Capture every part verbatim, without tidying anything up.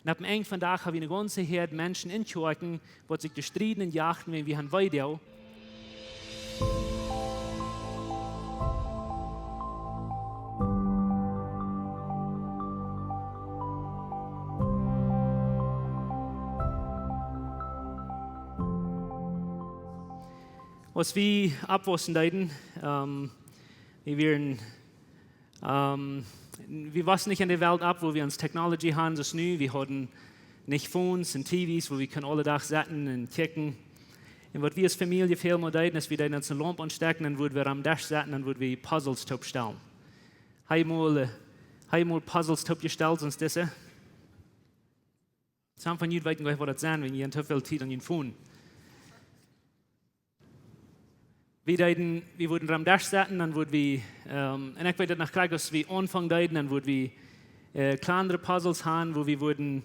Un opp dän Enj von dän Dach ha wie eene gaunze Häad Menschen en Kjoakjen, waut sikj jestrieden un jachten, wan wie han wee doo. Aus wie oppwaussen deeden, ähm, wie wieren, ähm, wie waussen nich en de Welt opp, wua wie ons Technology han, soo aus nu. Wie hauden nich Phones un T Vs, wua wie kunnen aule Dach sitten un kjikjen. Un waut wie aus Famielje väl mol deeden, es, wie deeden ons eene Laump aunstekjen un wudden wie aum Desch sitten un wudden wie Puzzles toopstalen. Hab jie mol, äh, hab jie mol Puzzles toopjestalt, soo aus dise? Some von junt weeten nich, waut daut sent, wan jie too väl Tiet aun june Phone. Wie deeden, wie wudden aum Desch sitten, dan wudden wie, ähm, un ekj weet daut noch krakjt, aus wie aunfangen deeden, dan wudden wie, äh, kjlandre Puzzles han, wua wie wudden,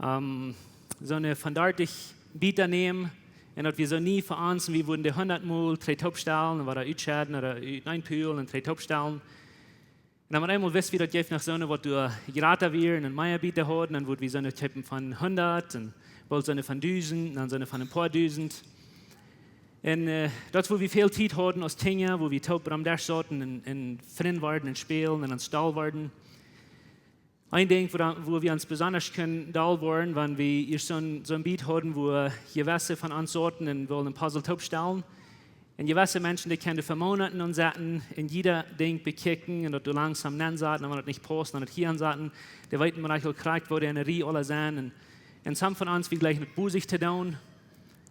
ähm, soone von dartich Bieta nämen, un daut wie soo nie fa ons, un wie wudden dee hundat mol trigj toopstalen, un wada utschedden, ooda uteenpulen un trigj toopstalen. Un dan met eemol wist wie, daut jeef noch soone, waut doa jrata wieren un mea Bieta hauden, dan wudden wie soone kjeepen von hundat un boolt soone von dusent un dan soone von een poa dusent. Un, äh, daut, wua wie väl Tiet hauden aus Kjinja, wua wie toop aum Desch sauten un, un Frind worden un spälen un ons doll worden. Een Dinkj, wua, wua wie ons besonda kunnen doll worden, wan wie ieescht soon, soon Biet hauden, wua jewesse von ons sauten un wullen een Puzzle toopstalen. Un jewesse Menschen, dee kunnen fa Moonaten aun sitten un jieda Dinkj bekjikjen un daut doa langsom nensaten, un wan daut nich paust, dan daut hia aunsaten. Dee weeten mau nich aul krakjt, wua dee en de Rieej aula sent. Un, un some von ons, wie jlikjen daut bosich to doonen.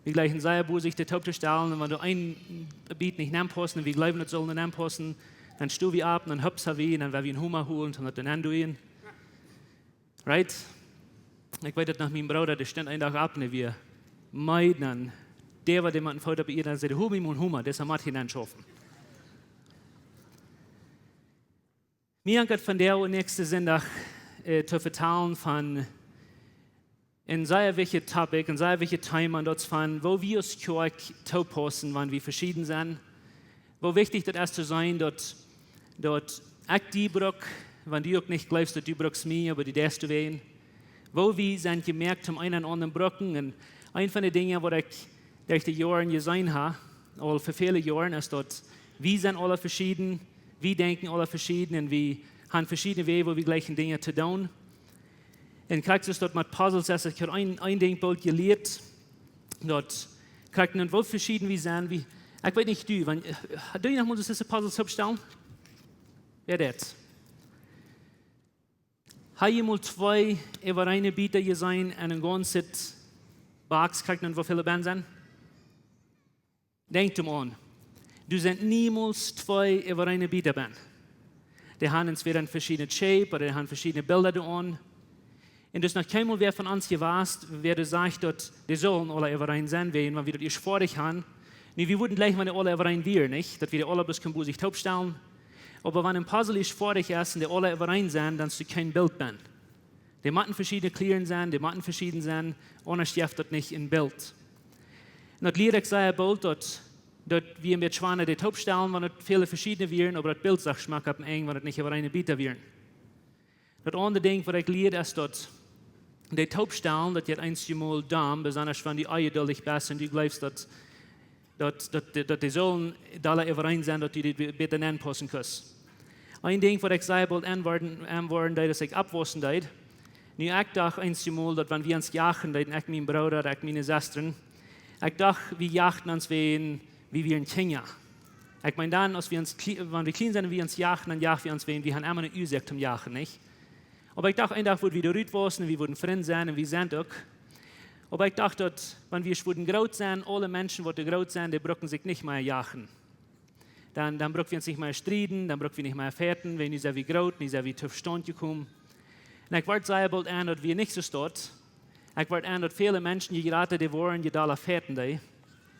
Wie jlikjen sea bosich daut tooptostalen, un wan doa een Biet nich nenpaust, un wie jleewen, daut saul nenpaussen, dan sto wie opp, un dan hupsa wie, un dan woa wie een Homa holen, om daut doa nentodonen. Right? Ekj weet daut noch, mien Brooda, dee stunt een Dach opp un dee wia meed, un dee wia, dee met een Foot opp de Ieed, un säd: "Hol mie mol een Homa, dee es aum Matt hia nenschaufen." Mie jankat von dän näakjsten Sindach, äh, to vetalen von een sea wichtjet Topic, een sea wichtjet Thema, un daut es von, woo wie aus Kjoakj toopaussen, wan wie veschieden sent. Woo wichtich daut es to seenen, daut, daut ekj die bruck, wan du uk nich jleefst, daut du bruckst mie, oba du deist doawäajen. Woo wie sent jemoakt, om eena dän aundren brucken. Un eent von de Dinja, waut ekj derch de Joaren jeseenen hab, aul fa väle Joaren, es daut wie sent aula veschieden, wie denkjen aula veschieden un wie han veschiedne Wäaj, woo wie jlikjen Dinja to doonen. Un krakjt soo es daut met Puzzles, aus ekj hab een, een Dinkj boolt jelieet, daut krakjt, un woo veschieden wie sent, wie, ekj weet nich, du, wan, äh, doo jie noch mol soo Puzzles toopstalen? Wäa deed daut? Hab jie mol twee äwareene Bieta jeseenen en een gaunzet Box, krakjt, un woo väl doa benn sent? Denkj doaraun. Doa sent niemols twee äwareene Bieta benn. Dee han entwäda een veschiednet Shape ooda dee han veschiedne Bilda doaraun. Un daut es noch kjeenmol wäa von ons jewast, wäa doa sajcht, daut dee sullen aula äwareen sennen, wäajen, wan wie daut ieescht foadich han. Nu, wie wudden jlikjen, wan dee aula äwareen wieren, nich? Daut wie dee aula bloos kunnen bosich toopstalen. Oba wan een Puzzle ieescht foadich es un dee aula äwareen sent, dan es doa kjeen Bilt benn. Dee motten veschiedne Kjlieren sennen, dee motten veschieden sennen, aundasch jeft daut nich een Bilt. Un daut lieed ekj sea boolt, daut, daut wia een bät schwoa dee toopstalen, wan daut väle veschiedne wieren, oba daut Bilt sach schmock opp een Enj, wan daut nich äwareene Bieta wieren. Daut aundre Dinkj, waut ekj lieed, es daut dee toopstalen, daut jeit eenjemol domm, besondasch wan du onjeduldich best un du jleefst, daut daut, daut, daut dee sullen dolla äwareen sennen, daut du dee bäta nenpaussen kaust. Een Dinkj, waut ekj sea boolt aunwoaren, aunwoaren deed, aus ekj oppwaussen deed. Nu, ekj docht eenjemol, daut wan wie ons jachen deeden, ekj, mien Brooda, ekj, miene Sestren, ekj docht, wie jachten ons, wäajen wie wieren Kjinja. Ekj meen, dan, aus wie ons kjli-, wan wie kjlien sent, wie ons jachen, dan jacht wie ons, wäajen wie han emma eene Uasoak toom jachen, nich? Oba ekj docht, een Dach wudd wie doa rut waussen un wie wudden Frind sennen un wie sent uk. Oba ekj docht, daut wan wie wudden groot sennen, aule Menschen, waut doa groot sent, dee brucken sikj nich mea jachen. Dan, dan bruck wie ons nich mea strieden, dan bruck wie nich mea fajchten, wiels nu sent wie groot, nu sent wie to Vestaunt jekomen. Un ekj wort sea boolt en, daut wia nich soo staut. Ekj wort en, daut väle Menschen, je jrata dee woaren, je dolla fajchten dee.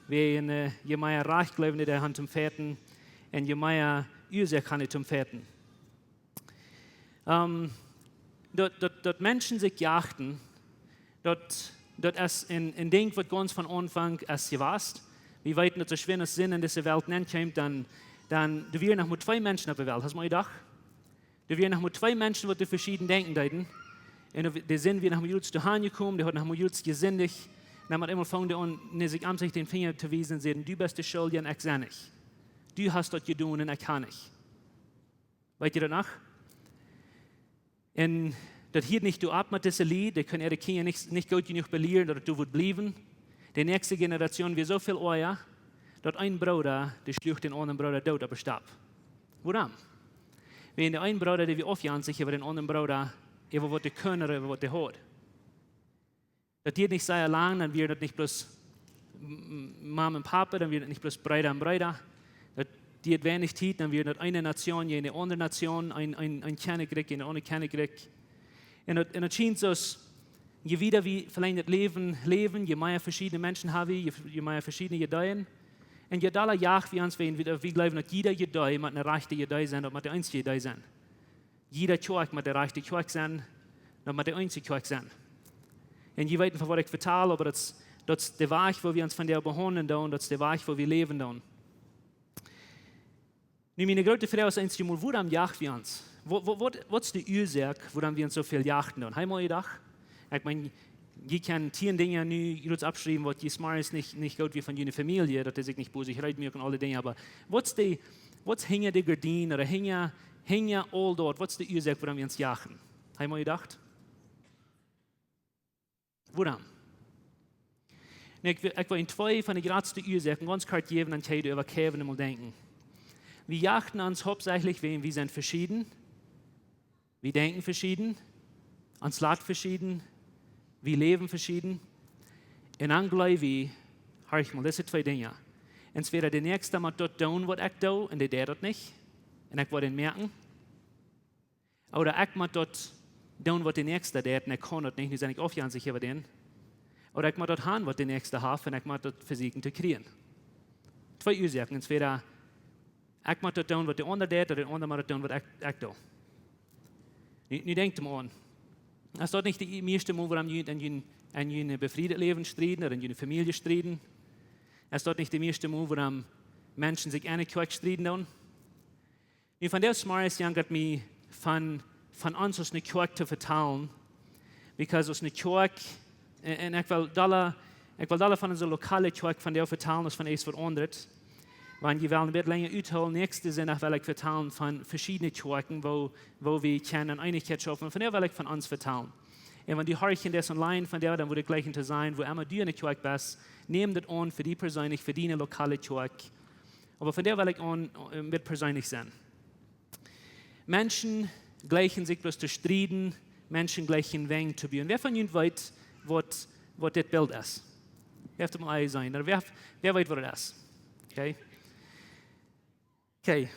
Wäajen, äh, je mea Rajcht jleewen dee, dee han toom fajchten, un je mea Uasoak han dee toom fajchten. Ähm, daut, daut, daut Menschen sikj jachten, daut, daut es een, een Dinkj, waut gaunz von Aunfank es jewast. Wie weeten, daut soo schwind aus Sind en dise Welt nenkjeem, dan, dan, doa wieren noch mau twee Menschen opp de Welt. Hast mau jedocht? Doa wieren noch mau twee Menschen, waut doa veschieden denkjen deeden. Un de Sind wia noch mol jrods doahan jekomen, dee haud noch mol jrods jesindicht. Un dan met eemol fungen dee aun, no sikj om sikj dän Finja to wiesen un säden: "Du best de Schuldje un ekj sie nich. Du hast daut jedonen un ekj hab nich." Weet jie daut noch? Un daut hieed nich doa opp met dise Lied, dee kunnen äare Kjinja nich, nich goot jenuach belieren, daut et doa wudd bliewen. De näakjste Generation wia soo väl oaja, daut een Brooda, dee schluach dän aundren Brooda doot opp de Stap. Wuarom? Wiels de een Brooda, dee wia aufjenstich äwa dän aundren Brooda, äwa waut dee kunn, äwa waut dee haud. Daut dieed nich sea lang, dan wieren daut nich bloos M-, M-, Mama un Papa, dan wieren daut nich bloos Breeda un Breeda. Daut dieed weinich Tiet, dan wia daut eene Nation jäajen de aundre Nation, een, een, een Kjennichrikj jäajen daut aundre Kjennichrikj. Un daut, un daut schient soo aus, je wieda wie veleicht daut Läwen läwen, je mea veschiedne Menschen hab wie, je, je mea veschiedne Ideeen. Un je dolla jacht wie ons, wie, wie, wie jleewen, daut jieda Idee mott eene rajchte Idee sennen, daut mott de eensje Idee sennen. Jieda Kjoakj mott de rajchte Kjoakj sennen, daut mott de eensje Kjoakj sennen. Un jie weeten, von waut ekj vetal, oba daut es, daut es de Wajch, woo wie ons vondoag behaundlen doonen, daut es de Wajch, woo wie läwen doonen. Nu, miene groote Froag es eensjemol, wuarom jacht wie ons? Waut, waut, waut, waut es de Uasoak, wuarom wie ons soo väl jachten doonen? Hab jie mol jedocht? Ekj meen, jie kjennen tieen Dinja nu jrods oppschriewen, waut jie smarts nich, nich goot wia von june Famielje, daut dee sikj nich bosich reed muaken un aule Dinja, oba waut es de, waut es hinja de Gardien ooda hinja, hinja aul daut, waut es de Uasoak, wuarom wie ons jachten? Hab jie mol jedocht? Wuarom? Un ekj, ekj well junt twee von de jratste Uasoaken gaunz kort jäwen, dan kjenn jie doaräwa kjikjen un mol denkjen. Wie jachten ons hauptsächlich, wiels wie sent veschieden. Wie denkjen veschieden. Ons lat veschieden. Wie läwen veschieden. Un dan jleew wie, horch mol, dise twee Dinja. Entwäda de Näakjsta mott daut doonen, waut ekj doo, un dee deit daut nich. Un ekj woa dän moaken. Ooda ekj mott daut doonen, waut de Näakjsta deit, un ekj kaun daut nich, nu sie ekj aufjenstich äwa dän. Ooda ekj mott daut han, waut de Näakjsta haft, un ekj mott daut vesieekjen to kjrieen. Twee Uasoaken, entwäda ekj mott daut doonen, waut de aundra deit, ooda de aundra mott daut doonen, waut ekj, ekj doo. Nu, nu denkjt mol aun. Es daut nich de mieeschte Mol, wuarom jie en jun, en jun befriedet Läwen strieden, ooda en june Famielje strieden? Es daut nich de mieeschte Mol, wuarom Menschen sikj enne Kjoakj strieden doonen? Nu, von dee smarts jankat mie von, von ons aus eene Kjoakj to vetalen. Because aus eene Kjoakj, un, un ekj well dolla, ekj well dolla von onse lokale Kjoakj vondoag vetalen aus von eent waut aundret. Wan jie wellen een bät lenja uthoolen, näakjsten Sindach well ekj vetalen von veschiedne Kjoakjen, woo, woo wie kjennen Eenichkjeit schaufen. Vondoag well ekj von ons vetalen. Un wan du horchst en dise online vondoag, dan wudd ekj jleichen to sajen, wua emma du enne Kjoakj best, nem daut aun fa die perseenlich, fa diene lokale Kjoakj. Oba vondoag well ekj aun, äh, een bät perseenlich sennen. Menschen jleichen sikj bloos to strieden, Menschen jleichen Wenj to buen. Wäa von junt weet, waut, waut dit Bilt es? Wäa haft et mol aul jeseenen? Ooda wäa, wäa weet, waut et es? Okay. Okay.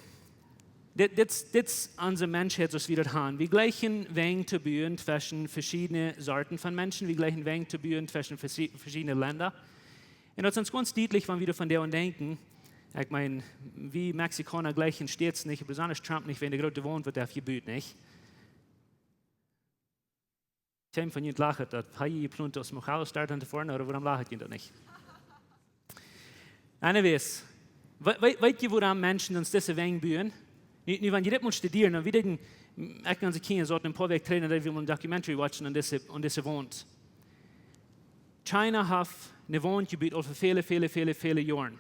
Dit, dit, dit es onse Menschheit, soo aus wie daut han. Wie jleichen Wenj to buen tweschen veschiedne Sorten von Menschen. Wie jleichen Wenj to buen tweschen veschi-, veschiedne Lenda. Un daut es ons gaunz dietlich, wan wie doavon doaraun denkjen. Ekj meen, wie Mexikauna jleichen States nich, besondasch Trump nich, wäajen de groote Waunt, waut hee haft jebut, nich? Kjeen von junt lachet daut. Hab jie jeplont aus Mojave Start auntofoaren, ooda wuarom lachet jie daut nich? Anyways, we-, we-, weet jie, wuarom Menschen ons dise Wenj buen? Nu, nu, wan jie dit mol studieren, dan wie deeden, ekj un onse Kjinja sauten een poa Wäakj trigj, dan deeden wie mol eene documentary watchen aun dise, aun dise Waunt. China haft eene Waunt jebut aul fa väle, väle, väle, väle Joaren.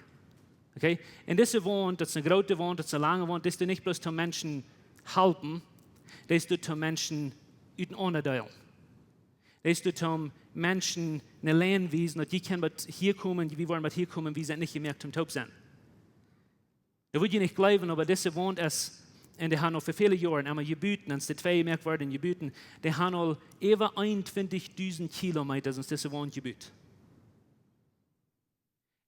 Okay? Un dise Waunt, daut es eene groote Waunt, daut es eene lange Waunt, dee es doa nich bloos toom Menschen halpen, dee es doa toom Menschen utenaunda deelen. Dee es doa toom Menschen eene Lien wiesen, daut jie kjennen bat hia komen, wie woaren bat hia komen, wie sent nich jemoakt toom toop sennen. Daut wudd jie nich jleewen, oba dise Waunt es, un dee han aul fa väle Joaren emma jebut, aus dee twee jemoakt worden, jebut, dee han aul äwa eenuntwintichdusent Kilometa aun dise Waunt jebut.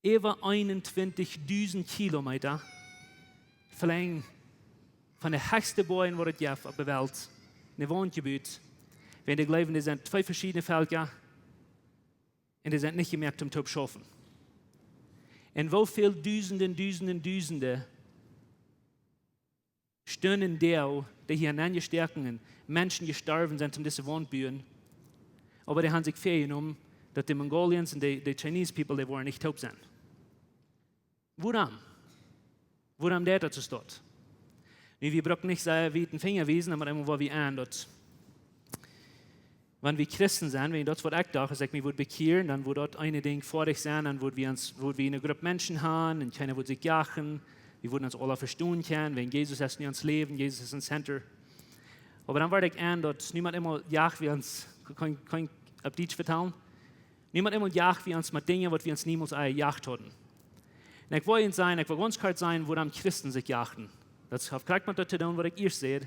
Äwa eenuntwintichdusent Kilometa, veleicht von de hechste Boajen, waut et jeft opp de Welt, eene Waunt jebut, wiels dee jleewen, dee sent twee veschiedne Velkja, un dee sent nich jemoakt toom toop schaufen. Un woo väl Dusende, Dusende, Dusende Stunden, Doag, dee hia nenjestoaken un Menschen jestorwen sent om dise Waunt buen. Oba dee han sikj väajenomen, daut de Mongolians un de, de Chinese people, dee woaren nich toop sennen. Wuarom? Wuarom deit daut soo? Nu, wie brucken nich sea wiet dän Finja wiesen, oba emol woa wie aun daut. Wan wie Christen sent, wan daut es waut ekj docht, aus ekj mie wudd bekjieren, dan wudd daut eene Dinkj foadich sennen, dan wudd wie ons, wudd wie eene Grupp Menschen haben un kjeena wudd sikj jachen. Wie wudden ons aula vestonen kjennen, wiels Jesus es nu ons Läwen, Jesus es em Center. Oba dan wort ekj en, daut niemols eemol jacht wie ons, kaun, kaun ekj opp Dietsch vetalen? Niemols eemol jacht wie ons met Dinja, waut wie ons niemols aul jejacht hauden. Un ekj wull junt sajen, ekj wull gaunz kort sajen, wuarom Christen sikj jachten. Daut haft krakjt met daut to doonen, waut ekj ieescht säd.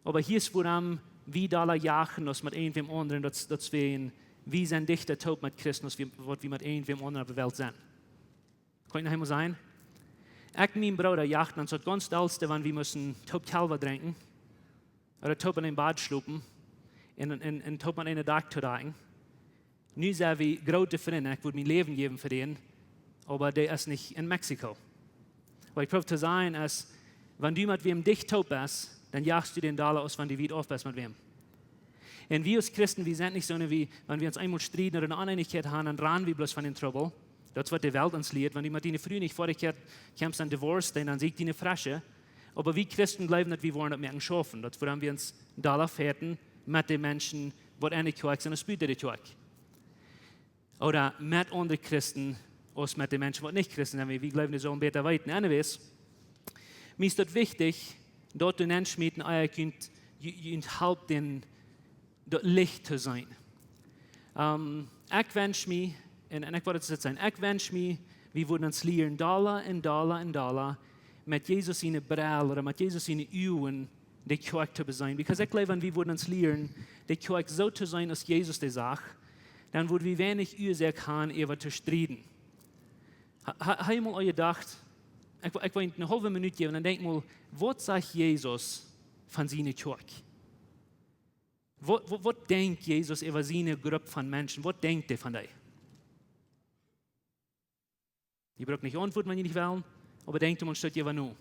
Oba hia es, wuarom wie dolla jachten aus met irjentwäm aundren, daut, daut wie, wie sent dichta toop met Christen, aus wie, waut wie met irjentwäm aundren opp de Welt sent. Kaun ekj noch eemol sajen? Ekj un mien Brooda jachten ons daut gaunz dollste, wan wie musten toop Kjalwa drinkjen, ooda toop en een Bad schlopen, un, un, un toop met een Dak to decken. Nu sent wie groote Frind, ekj wudd mien Läwen jäwen fa dän, oba dee es nich en Mexiko. Waut ekj proow to sajen es, wan du met wäm dicht toop best, dan jachst du dän dolla aus wan du wiet auf best met wäm. Un wie aus Christen, wie sent nich soo, wie, wan wie ons eemol strieden ooda eene Oneenichkjeit haben, dan rannen wie bloos von dän Trubbel. Daut es waut de Welt ons lieet. Wan du met diene Fru nich foadich kjemst, kjemst aun Divorce, dan, dan sieekj die eene fresche. Oba wie Christen jleewen, daut wie woaren daut moaken schaufen. Daut es wuarom wie ons dolla fechten met de Menschen, waut en de Kjoakj sent, aus buten de Kjoakj. Ooda met aundre Christen, aus met de Menschen, waut nich Christen sent. Wie, wie jleewen, dee sellen bäta weeten. Anyways, mie es daut wichtich, daut du Menschen met een Ea kunt, ju-, junt halpen, daut Licht to sennen. Ähm, ekj wensch mie, un, un ekj wull daut sajen, ekj wensch mie, wie wudden ons lieren, dolla un dolla un dolla, met Jesus siene Brell ooda met Jesus siene Uagen de Kjoakj to beseenen. Because ekj jleew, wan wie wudden ons lieren, de Kjoakj soo to seenen, aus Jesus dee sach, dan wudd wie weinich Uasoak haben, äwa to strieden. Ha, ha, ha jie mol aul jedocht, ekj, ekj well eene haulwe Minut jäwen, dan denkj mol, waut sajcht Jesus von siene Kjoakj? Waut, waut, waut denkjt Jesus äwa siene Grupp von Menschen? Waut denkjt hee von dee? Jie brucken nich auntwuaden, wan jie nich wellen, oba denkjt mol een Stootje äwa no.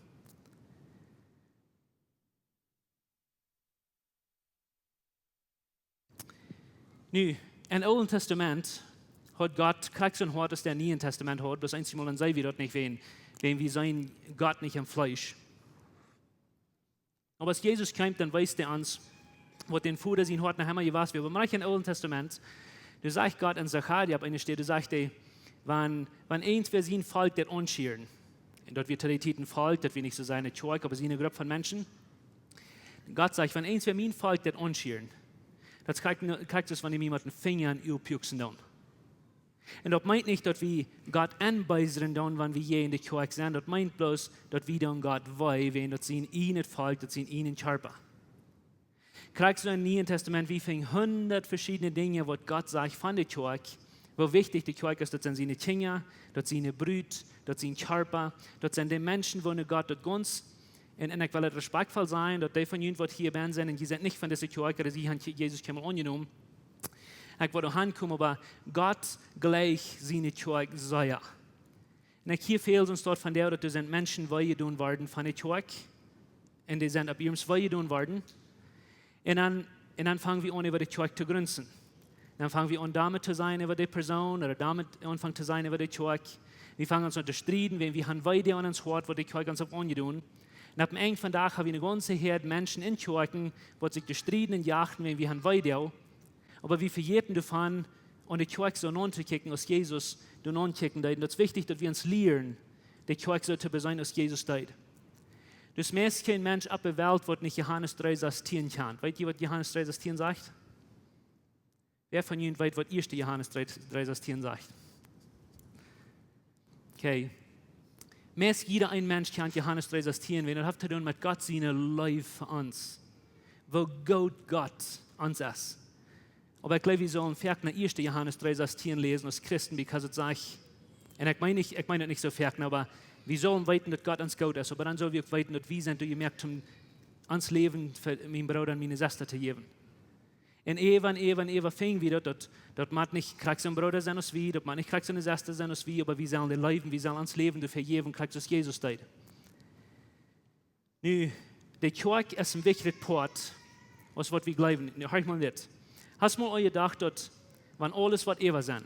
Nu, em Oolen Testament haud Gott krakjt soon Hoat aus dee em Nieen Testament haud, bloos eensjemol dan seenen wie daut nich, wäajen, wäajen wie seenen Gott nich em Fleesch. Oba aus Jesus kjeem, dan wees hee ons, waut dän Voda sien Hoat noch emma jewast wia. Oba mau em Oolen Testament, doa sajcht Gott en Sacharja opp eene Städ, doa sajcht hee, wan, wan irjentwäa sien Volkj daut aunschieren, un daut wia to dee Tiet een Volkj, daut wia nich soo seene Kjoakj, oba eene Grupp von Menschen. Gott sajcht, wan irjentwäa mien Volkj daut aunschieren, daut kjricht, kjricht aus wan dee mie met dän Finja em Uag pieksen doonen. Un daut meent nich, daut wie Gott aunbeesren doonen, wan wie hia en de Kjoakj sent. Daut meent bloos, daut wie doonen Gott wee, wäajen daut es sien ieejnet Volkj, daut es sien ieejna Kjarpa. Krakjt soo em Nieen Testament, wie finjen hundat veschiedne Dinja, waut Gott sajcht von de Kjoakj, woo wichtich de Kjoakj es, daut sent siene Kjinja, daut es siene Brut, daut es sien Kjarpa, daut sent de Menschen, woo Gott daut gaunz, un, un ekj well daut respakjtvoll sajen, daut dee von junt, waut hia benne sent, un jie sent nich von dise Kjoakj, ooda jie haben Jesus kjeenmol aunjenomen, ekj wull doa hankomen, oba Gott jleicht siene Kjoakj sea. Un ekj hia väl soont doavon, daut doa sent Menschen wee jedonen worden von de Kjoakj. Un dee sent opp iernst wee jedonen worden. Un dan, un dan fangen wie aun, äwa de Kjoakj to grunzen. Dan fangen wie aun, doamet to sennen äwa dee Persoon, ooda doamet aunfangen to sennen äwa de Kjoakj. Wie fangen ons aun to strieden, wäajen wie haben wee doaräwa, waut de Kjoakj ons haft aunjedonen. Un aum Enj von dän Dach haben wie eene gaunze Häad Menschen en Kjoakjen, waut sikj to strieden un jachen, wäajen wie haben wee doaräwa. Oba wie vejäten doavon, aun de Kjoakj soo nauntokjikjen, aus Jesus doa naunkjikjen deed. Un daut es wichtich, daut wie ons lieren, de Kjoakj soo to beseenen, aus Jesus deed. Doa es meist kjeen Mensch opp de Welt, waut nich Johanes dree sastieen kjant. Weet jie, waut Johanes dree sastieen sajcht? Wäa von junt weet, waut ieeschte Johanes dree, dree sastieen sajcht? Okay. Meist jieda een Mensch kjant Johanes dree sastieen, wiels daut haft to doonen met Gott siene Leew fa ons. Woo goot Gott ons es. Oba ekj jleew, wie sellen foaken no ieeschte Johanes dree sastieen läsen aus Christen, because daut sajcht, un ekj meen nich, ekj meen daut nich soo foaken, oba wie sellen weeten, daut Gott ons goot es, oba dan sell wie uk weeten, daut wie sent doa jemoakt, om ons Läwen fa mienen Brooda un miene Sesta to jäwen. Un äwa un äwa un äwa finj wie daut, daut, daut mott nich krakjt soon Brooda sennen aus wie, daut mott nich krakjt soone Sesta sennen aus wie, oba wie sellen dee leewen, wie sellen ons Läwen doafäa jäwen, krakjt aus Jesus deed. Nu, de Kjoakj es een wichtja Poat, aus waut wie jleewen. Nu, horch mol dit. Hast mol aul jedocht, daut, wan aules woat äwa sennen,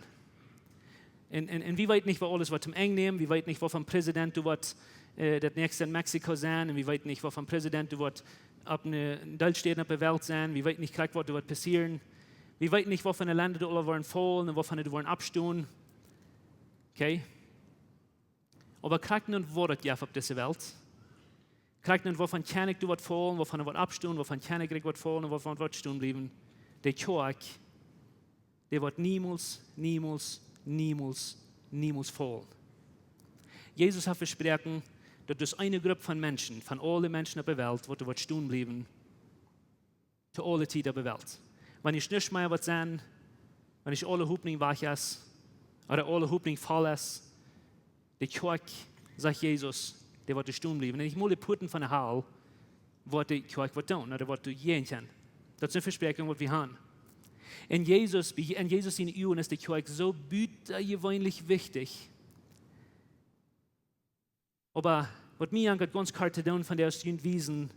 un, un, un wie weeten nich, woo aules woat toom Enj nämen, wie weeten nich, woo von President doa woat, äh, daut näakjste en Mexiko sennen, un wie weeten nich, woo von President doa woat opp eene, een Deel Städen opp de Welt sennen, wie weeten nich krakjt, waut doa woat passieren. Wie weeten nich, waut fa Lenda doa aula woaren faulen un waut fa doa woaren oppstonen. Okay? Oba krakjt nu, waut daut jeft opp dise Welt, krakjt nu, waut fa Kjennich doa woat faulen, waut fa woat oppstonen, waut fa Kjennichrikj woat faulen un waut fa woat stonen bliewen, de Kjoakj, dee woat niemols, niemols, niemols, niemols faulen. Jesus haft vesproaken, daut doa eene Grupp von Menschen, von aule Menschen opp de Welt, woat doa woat stonen bliewen, to aule Tiet opp de Welt. Wan nuscht mea woat sennen, wan aule Hopninj wajch es, ooda aule Hopninj foll es, de Kjoakj, sajcht Jesus, dee woat doa stonen bliewen. Un nich mol de Puaten von de Hal woat de Kjoakj waut doonen, ooda woat doa jäajen kjennen. Daut es eene Vespräakjunk, waut wie haben. En Jesus, bie, en Jesus siene Uagen es de Kjoakj soo butajeweenlich wichtich. Oba waut mie aunjeit, gaunz kort to doonen, von dee aus junt wiesen,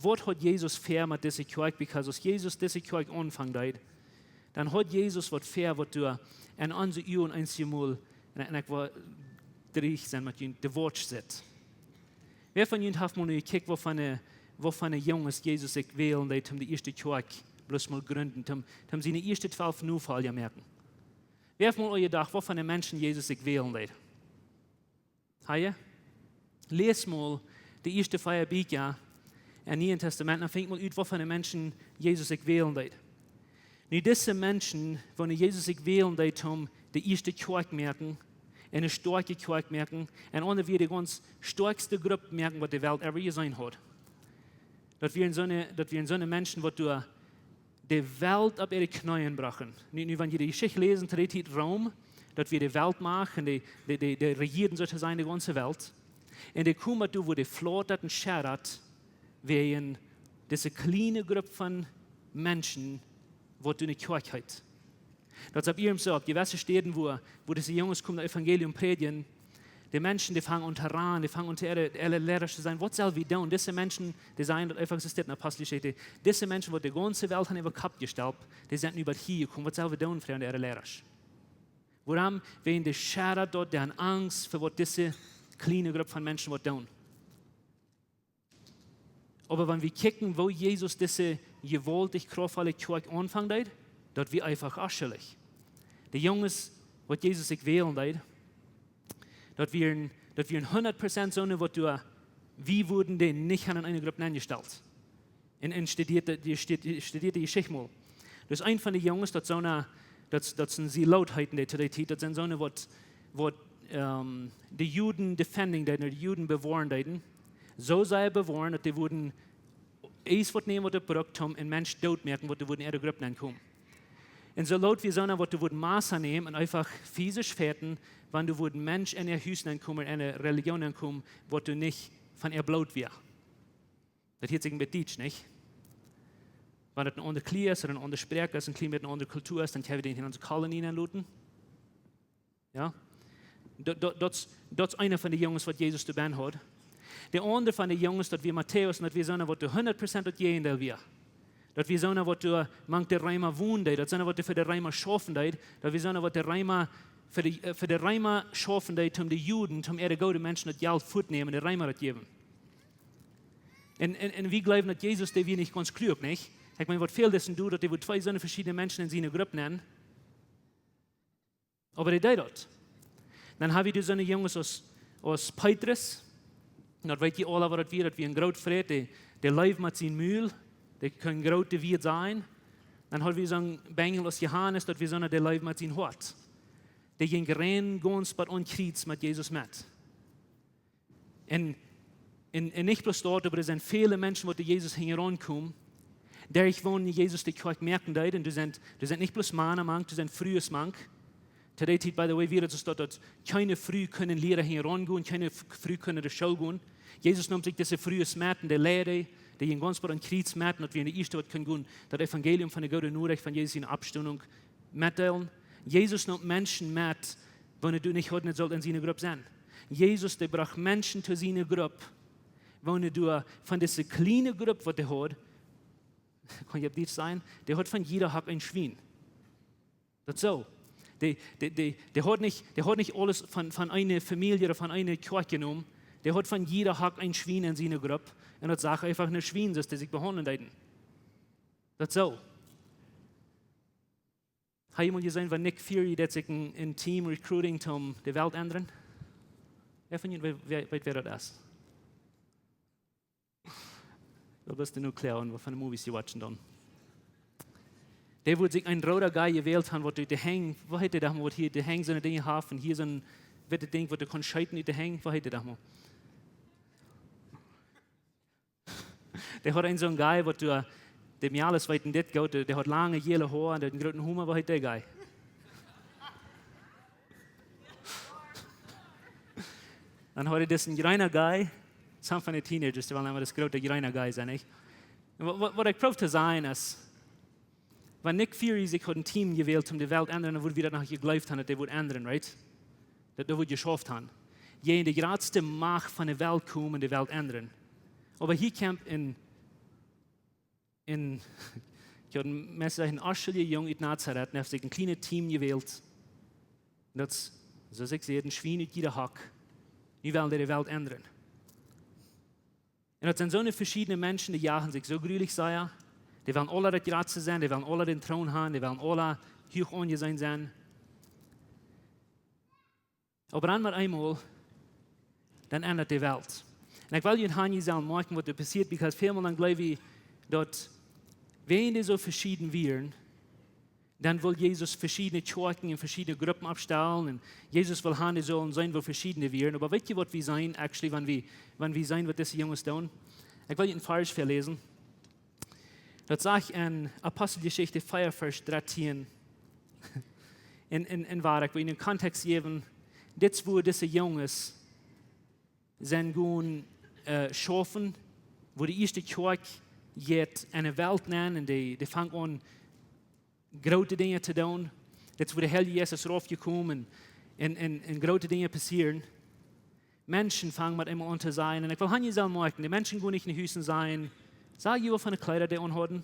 waut haud Jesus ver met dise Kjoakj? Because aus Jesus dise Kjoakj aunfangen deed, dan haud Jesus waut ver, waut doa en onse Uagen eenjemol, un, un ekj well dreist sennen met junt, de Wieed sitt. Wäa von junt haft mol nu jekjikjt, waut fa, waut fa Junges Jesus sikj wälen deed, om de ieeschte Kjoakj bloos mol to jrinden, om, om siene ieeschte twalf Nofolja to moaken? Wäa haft mol aul jedocht, waut fa Menschen Jesus sikj wälen deed? Hab jie? Läs mol de ieeschte vea Bieekja em Nieen Tastament, dan finj mol ut, waut fa Menschen Jesus sikj wälen deed. Nu, dise Menschen, waut Jesus sikj wälen deed, om de ieeschte Kjoakj to moaken, un eene stoakje Kjoakj to moaken, un aundre wia de gaunz stoakjste Grupp to moaken, waut de Welt ever jeseenen haud. Daut wieren soone, daut wieren soone Menschen, waut doa de Welt opp äare Kjneeen brochten. Nu, nu, wan jie de Jeschicht läsen, to dee Tiet Rom, daut wia de Weltmacht un dee, dee, dee, dee rejieeden, soo to sajen, de gaunze Welt. Un dee kjeemen doa, wua de Flaut daut un schädat, wäajen dise kjliene Grupp von Menschen, waut doa eene Kjoakj heet. Daut es opp iernst soo, opp jewesse Städen, wua, wua dise Junges komen daut Evangelium prädjen, de Menschen, dee fangen aun to ranen, dee fangen aun to äare, äare Liera to sajen: "Waut sell wie doonen?" Dise Menschen, dee sajen daut eefach, soo steit en Aposteljeschicht, dise Menschen, waut de gaunze Welt haben äwa Kopp jestalt, dee sent nu bat hia jekomen. Waut sell wie doonen, froagen äare Liera. Wuarom? Wäajen dee schädat doa, dee haben Angst fa waut dise kjliene Grupp von Menschen woat doonen. Oba wan wie kjikjen, woo Jesus dise jewaultich kraftvolle Kjoakj aunfangen deed, daut wia eefach afschulich. De Junges, waut Jesus sikj wälen deed, daut wieren, daut wieren hundat Prozent soone, waut doa, wie wudden dee nich haben en eene Grupp nenjestalt. Un, un studiet de, dee stud-, studiet de Jeschicht mol. Daut es eena von de Junges, daut soone, daut, daut sent Zeloten heeten dee to dee Tiet, daut sent soone, waut, waut, ähm, de Juden defending deeden, de Juden bewoaren deeden. Soo sea bewoaren, daut dee wudden eent waut nämen, waut doa brukt, om een Mensch doot to moaken, waut doa wudden en äare Grupp nenkomen. Un soo lot wie soone, waut doa wudden Massa nämen un eefach physisch fajchten, wan doa wudd een Mensch en äa Hus nenkomen, en äa Relijoon nenkomen, waut doa nich von äa Bloot wia. Daut hieet sikj een bät dietsch, nich? Wan daut een aundre Kjlia es, ooda een aundre Sproak es, een kjlien bät eene aundre Kultua es, dan kjenn wie dän en onse Kolonie nenloten. Jo? Daut, daut, daut es, daut es eena von de Junges, waut Jesus doa benn haud. De aundre von de Junges, daut wia Matäus, un daut wia soona, waut doa hundat Prozent daut Jäajendeel wia. Daut wia soona, waut doa mank de Reema wonen deed, daut soona, waut doa fa de Reema schaufen deed, daut wia soona, waut de Reema, fa de, äh, fa de Reema schaufen deed, om de Juden, om äare goode Menschen daut Jelt fuat to nämen, de Reema daut jäwen. Un, un, un wie jleewen, daut Jesus, dee wia nich gaunz kluak, nich? Ekj meen, waut fält daut dan doa, daut dee wudd twee soone veschiedne Menschen en siene Grupp nämen? Oba dee deed daut. Dan hab wie doa soone Junges aus, aus Petrus. Un daut weet jie aula, waut daut wia, daut wia een groot Fräd, dee, dee leefd met sien Mul, dee kunn groote Wieed sajen. Dan haud wie soon Benjel aus Johanes, daut wia soona, dee leefd met sien Hoat. Dee jinkj rein gaunz bat aum Kjriez met Jesus met. Un, un, un nich bloos daut, oba doa sent väle Menschen, waut doa Jesus hinjaraun komen, derch wäm Jesus de Kjoakj moaken deed. Un doa sent, doa sent nich bloos Mana mank, doa sent Frues mank. To dee Tiet, by the way, wia daut soo, daut, daut kjeene Fru kunn Liera hinjaraun gonen, kjeene F-, Fru kunn no de School gonen. Jesus neem sikj dise Frues met un dee lieed, dee jinkj gaunz bat aum Kjriez met, un daut wia de ieeschte, waut kunn gonen, daut Evangelium von de goode Norecht von Jesus siene Oppstonunk metdeelen. Jesus neem Menschen met, waut doa nich haud, nich sull en siene Grupp sennen. Jesus, dee brocht Menschen to siene Grupp, waut doa von dise kjliene Grupp, waut dee haud, kaun ekj opp Dietsch sajen, dee haud von jieda Hock een Schwien. Daut soo. Dee, dee, dee, dee haud nich, dee haud nich aules von, von eene Famielje ooda von eene Kjoakj jenomen. Dee haud von jieda Hock een Schwien en siene Grupp. Un daut sach eefach no Schwien, soo aus dee sikj behaundlen deeden. Daut soo. Hab jie mol jeseenen, woo Nick Fury, dee sikj een, een Team recruiting toom de Welt endren? Wäa von junt weet, wäa, weet, wäa daut es? Daut es de Nuklear un waut von de Movies jie watchen dan. Dee wudd sikj een rooda Guy jewält han, waut de Henj, woo heet dee dan, waut hia de Henj soone Dinja haft un hia soon wittet Dinkj, waut dee kaun scheeten ut de Henj, woo heet dee dan? Dee haud een soon Guy, waut doa, de Mejales weeten dit goot, dee, dee haud lange jäle Hoa un dee haud een grooten Humor, woo heet dee Guy? Dan haud hee disen jreena Guy, some von de Teenagers, dee wellen emma dis groote jreena Guy sennen, nich? Un wa-, wa-, waut ekj proow to sajen es, wan Nick Fury sikj haud een Team jewält om de Welt endren, dan wudd wie daut noch jejleeft han, daut dee wudd endren, right? Daut, daut wudd jeschauft han. Jäajen de jratste Macht von de Welt komen, de Welt endren. Oba hia kjemt een, een, ekj haud een Message, een onschulja Jung ut Nazaret, un haft sikj een kjlienet Team jewält. Daut es, soo aus ekj säd, een Schwien ut jieda Hock. Nu well dee de Welt endren. Un daut sent soone veschiedne Menschen, dee jagen sikj soo grulich sea. Dee wellen aula daut jratste sennen, dee wellen aula dän Troon han, dee wellen aula huach aunjeseenen sennen. Oba dan met eemol, dan endat de Welt. Un ekj well junt han, jie sellen moakjen, waut doa passieet, because välmol dan jleew wie, daut wäajen dee soo veschieden wieren, dan wull Jesus veschiedne Kjoakjen un veschiedne Gruppen oppstalen. Un Jesus wull han, dee sullen seenen, woo veschieden dee wieren. Oba weet jie, waut wie seenen, actually, wan wie, wan wie seenen, waut dise Junges doonen? Ekj well junt een Varsch väaläsen. Daut sajcht en Aposteljeschicht vea, Varsch dartieen. En, en, en woa ekj well en Kontext jäwen, dit es, woo dise Junges sent gonen, äh, schaufen, woo de ieeschte Kjoakj jeit en de Welt nenn un dee, dee fangt aun, groote Dinja to doonen. Dit es, woo de Heilje Jeist es raufjekomen un, un, un groote Dinja passieren. Menschen fangen met eemol aun to sajen. Un ekj well han, jie sellen moakjen, de Menschen gonen nich no Hus un sajen: "Saj jie, waut von de Kjleeda dee aunhauden?"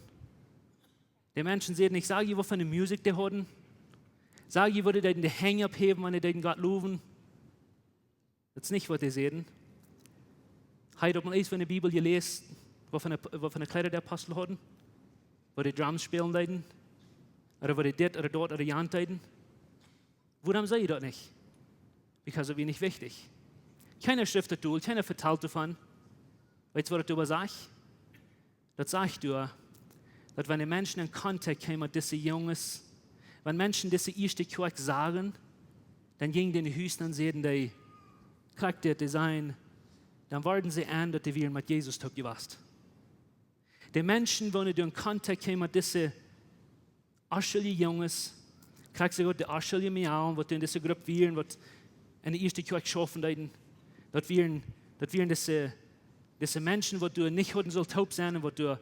De Menschen säden nich: "Saj jie, waut von de Musikj dee hauden?" Saj jie, woo dee deeden de Henj opphäwen, wan dee deeden Gott lowen? Daut es nich, waut dee säden. Hab jie daut mol eemol en de Bibel jeläst, waut von de, waut von de Kjleeda de Apostel hauden? Woo dee Drums spälen deeden? Ooda woo dee dit ooda daut ooda jant deeden? Wuarom saj jie daut nich? Because daut wia nich wichtich. Kjeena schrift daut dol, kjeena vetalt doavon. Weetst, waut daut doaräwa sajcht? Daut sajcht doa, daut wan de Menschen en Kontakt kjeemen met dise Junges, wan Menschen dise ieeschte Kjoakj sagen, dan jinjen dee no Hus, dan säden dee: "Krakjt dit, dee sajen," dan worden see en, daut dee wieren met Jesus toop jewast. De Menschen, wan dee en Kontakt kjeemen met dise onschulje Junges, krakjt soo goot de onschulje Mejalen, waut en dise Grupp wieren, waut en de ieeschte Kjoakj schaufen deeden, daut wieren, daut wieren dise, dise Menschen, waut doa nich hauden sullt toop sennen un waut doa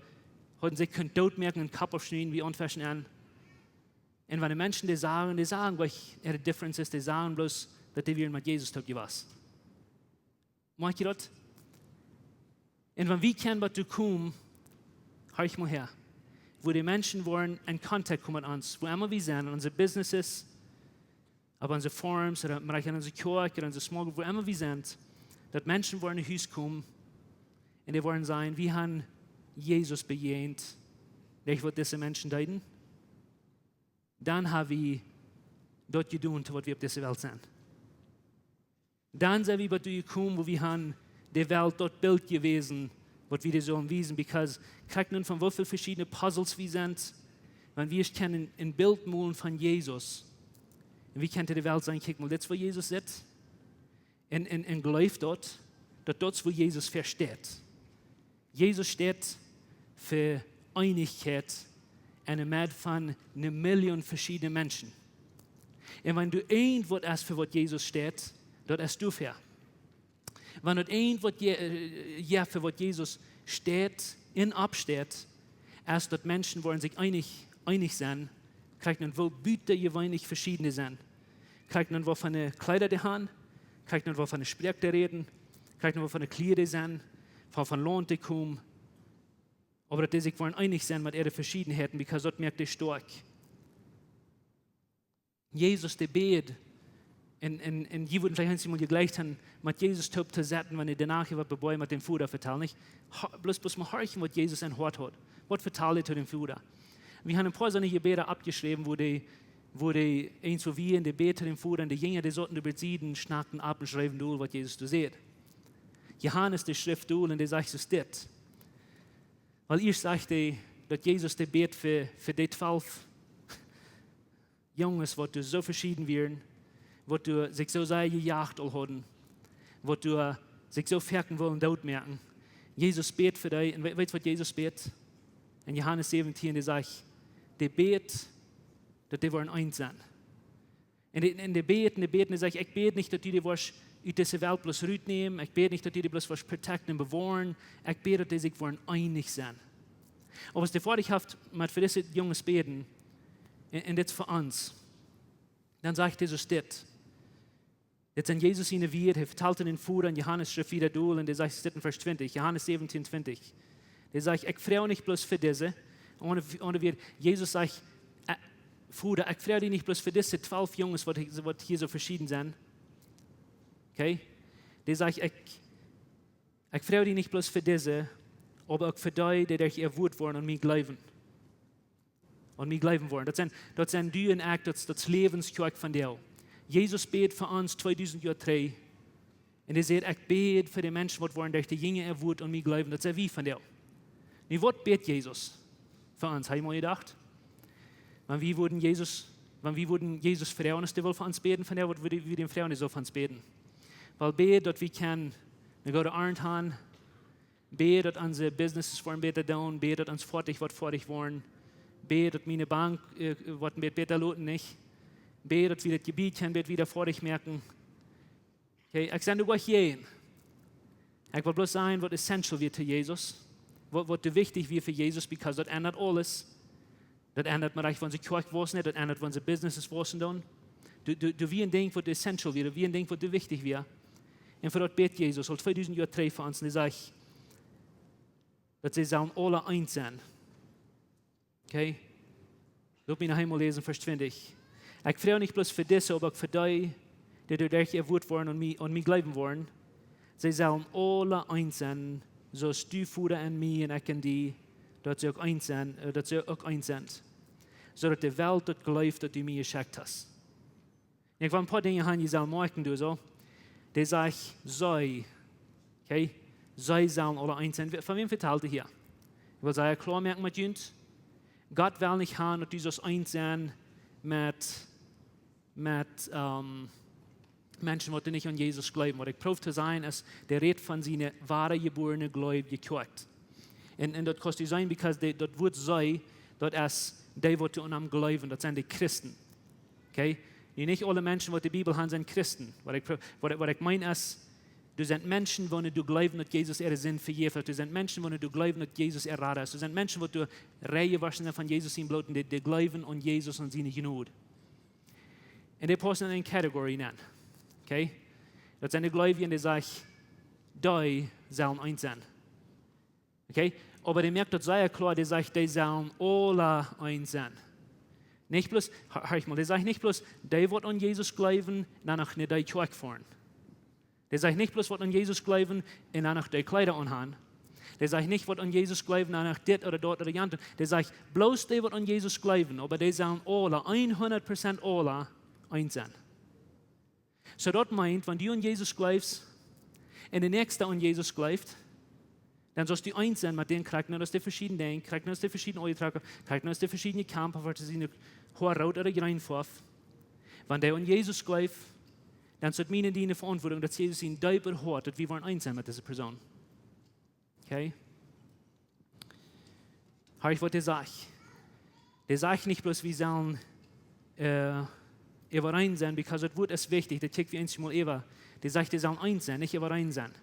hauden sikj kunt dootmoaken un Kopp aufschnieden, wie aunfeschen an. Un wan de Menschen dee sagen, dee sagen, waut äare difference es, dee sagen bloos, daut dee wieren met Jesus toop jewast. Moakjt jie daut? Un wan wie kjennen waut doa komen, horch mol häa, woo de Menschen woaren en Kontakt komen met ons, wua emma wie sent, en onse businesses, opp onse farms, ooda veleicht en onse Kjoakj, ooda onse small group, wua emma wie sent, daut Menschen woaren no Hus komen un dee woaren sajen: "Wie han Jesus bejäajent, derch waut dise Menschen deeden." Dan ha wie daut jedonen, to waut wie opp dise Welt sent. Dan sent wie bat doa jekomen, wua wie han de Welt daut Bilt jewäsen, waut wie dee sullen wiesen. Because, krakjt nu, von woo väl veschiedne Puzzles wie sent, wan wie ieescht kjennen een Bilt molen von Jesus, un wie kjennen de Welt sajen: "Kjikj mol, dit es, woo Jesus sitt." Un, un, un jleew daut, daut daut es, woo Jesus fa steit. Jesus steit fa Eenichkjeit en de Medd von eene Million veschiedne Menschen. Un wan doa eent waut es, fa waut Jesus steit, daut es doafäa. Wan doa eent waut je, äh, jo, fa waut Jesus steit un oppsteit, es, daut Menschen woaren sikj eenich, eenich sennen, krakjt nu, woo butajeweenlich veschiedne sent. Krakjt nu, waut von de Kjleeda dee han, krakjt nu, waut von de Sproak dee räden, krakjt nu, waut von de Kjleeda dee sent, von, von Launt dee komen. Oba daut dee sikj woaren eenich sennen met äare Veschiedenheiten, because daut moakt dee stoakj. Jesus, dee bäd, un, un, un jie wudden veleicht eemol jejleecht han, met Jesus toop to setten, wan hee doano waut bie Boa met dän Voda vetald, nich? Ho-, bloos, bloos mol horchen, waut Jesus em Hoat haud. Waut vetald hee to dän Voda? Wie han een poa soone Jebäda oppjeschräwen, wua dee wua dee eent soo wia un dee bäd to dän Voda un de Jinja, dee sauten doa bie de Sied, schnackten opp un schreewen dol, waut Jesus doa säd. Johanes, dee schrift dol un dee sajcht soo dit. Wiels ieescht sajcht hee, daut Jesus, dee bäd fa, fa dee twalf Junges, waut doa soo veschieden wieren, waut doa sikj soo sea jejacht aul hauden, waut doa sikj soo foaken wullen dootmoaken. Jesus bäd fa dee, un we-, weetst, waut Jesus bäd? En Johanes säwentieen, dee sajcht, dee bäd, daut dee woaren eent sennen. Un dee, un dee bäd, un dee bäd, un dee sajcht: "Ekj bäd nich, daut du dee woascht ut dise Welt bloos rutnämen. Ekj bäd nich, daut du dee bloos woascht protecten un bewoaren. Ekj bäd, daut dee sikj woaren eenich sennen." Oba aus dee foadich haft met fa dise Junges bäden, un, un dit fa ons, dan sajcht Jesus dit. Dit sent Jesus siene Wieed, hee vetalt aun dän Voda, un Johanes schrift wieda dol, un dee sajcht dit en Varsch twintich, Johanes säwentieen twintich. Dee sajcht: "Ekj froag nich bloos fa dise." Aundre, aundre Wieed, Jesus sajcht, äh, "Voda, ekj froag die nich bloos fa dise twalf Junges, waut, waut hia soo veschieden sent." Okay? Dee sajcht: "Ekj, ekj froag die nich bloos fa dise, oba uk fa dee, dee derch äa Wuat woaren aun mie jleewen." Aun mie jleewen woaren. Daut sent, daut sent du un ekj, daut, daut Läwens Kjoakj vondoag. Jesus bäd fa ons tweedusent Joa trigj. Un hee säd: "Ekj bäd fa de Menschen, waut woaren derch de Jinja äa Wuat aun mie jleewen." Daut sent wie vondoag. Nu, waut bäd Jesus fa ons? Hab jie mol jedocht? Wan wie wudden Jesus, wan wie wudden Jesus froagen, aus hee wull fa ons bäden vondoag, waut wudd wie dän froagen, dee sull fa ons bäden? Well, bäd, daut wie kjennen eene goode Arnt haben, bäd, daut onse Businesses woaren bäta doonen, bäd, daut ons foadich woat foadich woaren, bäd, daut miene Bank, äh, woat een bät bäta loten, nich? Bäd, daut wie daut Jebied kjennen bäta wieda foadich moaken. Okay, ekj saj nu goot hia. Ekj well bloos sajen, waut essential wia to Jesus. Waut, waut doa wichtich wia fa Jesus, because daut endat aules. Daut endat mau rajcht, wan see Kjoakj wausen, daut endat, wan see Businesses wausen doonen. Doa, doa, doa wia een Dinkj, waut essential wia, doa wia een Dinkj, waut doa wichtich wia. Un fa daut bäd Jesus aul tweedusent Joa trigj fa ons, un hee sajcht, daut see sellen aule eent sennen. Okay? Lot mie noch eemol läsen, Varsch twintich. "Ekj froag nich bloos fa dise, oba uk fa dee, dee doaderch äa Wuat woaren aun mie, aun mie jleewen woaren. See sellen aule eent sennen, soo aus du, Voda, en mie un ekj en die, daut see uk eent sennen, äh, daut see uk eent sent. Soo daut de Welt daut jleeft, daut du mie jeschekjt hast." Ekj well een poa Dinja haben, dee sellen moakjen, du, soo. Dee sajcht, see. Okay? See sellen aule eent sennen. Von wäm vetalt hee hia? Ekj well sea kloa moaken met junt. Gott well nich haben, daut du sust eent sennen met, met, ähm, Menschen, waut nich aun Jesus jleewen. Waut ekj proow to sajen es, dee rät von siene woare jeborne Gleew jekjoakjt. Un, un daut kaust du seenen, because dee, daut Wuat see, daut es dee, waut aun am jleewen, daut sent de Christen. Okay? Nu, nich aule Menschen, waut de Bibel haben, sent Christen. Waut ekj pro-, waut, waut ekj meen es, doa sent Menschen, waut doa jleewen, daut Jesus äare Sind vejäft haft. Doa sent Menschen, waut doa jleewen, daut Jesus äa Rada es. Doa sent Menschen, waut doa rein jewoschen sent von Jesus sien Bloot, un dee, dee jleewen aun Jesus un siene Jnod. Un dee paussen en eene Category nenn. Okay? Daut sent de Gleubje, un dee sajcht, dee sellen eent sennen. Okay? Oba dee moakt daut sea kloa, dee sajcht, dee sellen aule eent sennen. Nich bloos, ha-, horch mol, dee sajcht nich bloos, dee, waut aun Jesus jleewen, dan noch no dee Kjoakj foaren. Dee sajcht nich bloos, waut aun Jesus jleewen un dan noch dee Kjleeda aunhaben. Dee sajcht nich, waut aun Jesus jleewen, dan noch dit ooda daut ooda jant. Dee sajcht, bloos dee, waut aun Jesus jleewen, oba dee sellen aule, hundat Prozent aule, eent sennen. Soo daut meent, wan du aun Jesus jleefst un de Näakjsta aun Jesus jleeft, dan sust du eent sennen met dän, krakjt soo aus de veschiedne Dinja, krakjt soo aus de veschiedne Oajatrocken, krakjt soo aus de veschiedne Kjampa, waut see sent, Hoa root ooda jreen Foaw. Wan dee aun Jesus jleeft, dan es daut miene un diene Veauntwuatunk, daut Jesus sien deepet Hoat, daut wie woaren eent sennen met dise Persoon. Okay? Horch, waut dee sajcht. Dee sajcht nich bloos, wie sellen, äh, äwareen sennen, because daut Wuat es wichtich, daut kjikj wie eensjemol äwa. Dee sajcht, dee sellen eent sennen, nich äwareen sennen.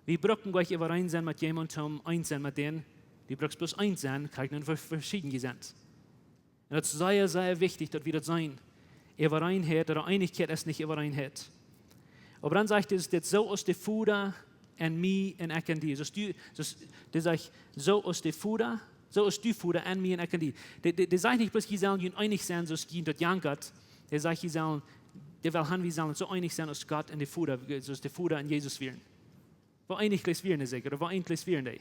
Wie brucken nich äwareen sennen met jemaunt, om eent sennen met dän. Du brukst bloos eent sennen, krakjt soo aus veschieden jie sent. Un daut es sea, sea wichtich, daut wie daut seenen. Äwareenheit ooda Eenichkjeit es nich Äwareenheit. Oba dan sajcht hee dit, soo aus de Voda en mie un ekj en die. Soo aus du, soo aus, dee sajcht, soo aus de Voda, soo aus du, Voda, en mie un ekj en die. Dee, dee, dee sajcht nich bloos, jie sellen junt eenich sennen, soo aus jie daut jankat. Dee sajcht, jie sellen, dee well haben, wie sellen soo eenich sennen aus Gott un de Voda, soo aus de Voda un Jesus wieren. Woo eenich wieren dee secha, ooda woo eenich wieren dee?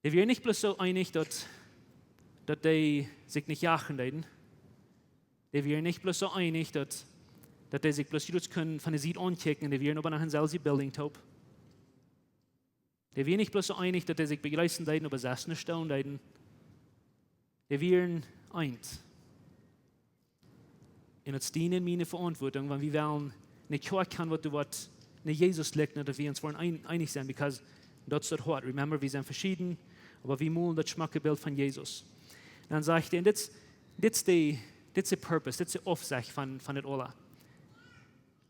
Dee wieren nich bloos soo eenich, daut, daut dee sikj nich jachen deeden. Dee wieren nich bloos soo eenich, daut, daut dee sikj bloos jrods kunnen von de Sied aunkjikjen un dee wieren oba noch en selwje building toop. Dee wieren nich bloos soo eenich, daut dee sikj bejreessen deeden, oba selfst ne Stoon deeden. Dee wieren eent. Un daut es diene un miene Veauntwuatunk, wan wie wellen ne Kjoakj han, waut doa woat no Jesus likjnen, daut wie ons woaren een-, eenich sennen, because daut es daut Hoat. Remember, wie sent veschieden, oba wie molen daut schmocke Bilt von Jesus. Dan sajcht hee, un dit, dit es de, dit es de purpose, dit es de Aufsecht von, von dit aula.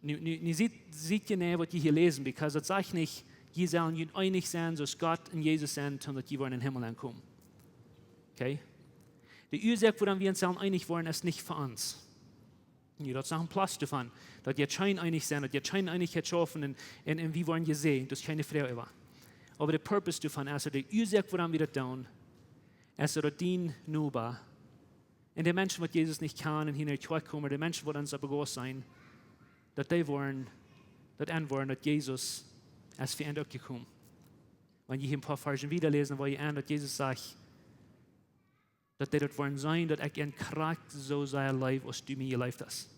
Nu, nu, nu siet, siet jie no waut jie hia läsen, because daut sajcht nich, jie sellen junt eenich sennen, soo aus Gott un Jesus sent, toom daut jie woaren em Himmel aunkomen. Okay? De Uasoak, wuarom wie ons sellen eenich woaren, es nich fa ons. Nu, daut es noch een Plus doavon, daut jie kjennen eenich sennen, daut jie kjennen Eenichkjeit schaufen un, un, un wie woaren jesäajent, daut es kjeene Froag äwa. Oba de purpose doavon es, de Uasoak, wuarom wie daut doonen, es daut dien Noba un de Menschen, waut Jesus nich kjanen un hia no de Kjoakj komen, de Menschen, waut ons opp Gott seenen, daut dee woaren, daut enwoaren, daut Jesus es fa an uk jekomen. Wan jie hia een poa Varzen wieda läsen, woa jie an, daut Jesus sajcht, daut dee daut woaren seenen, daut ekj an krakjt soo sea leew, aus du mie jeleeft hast.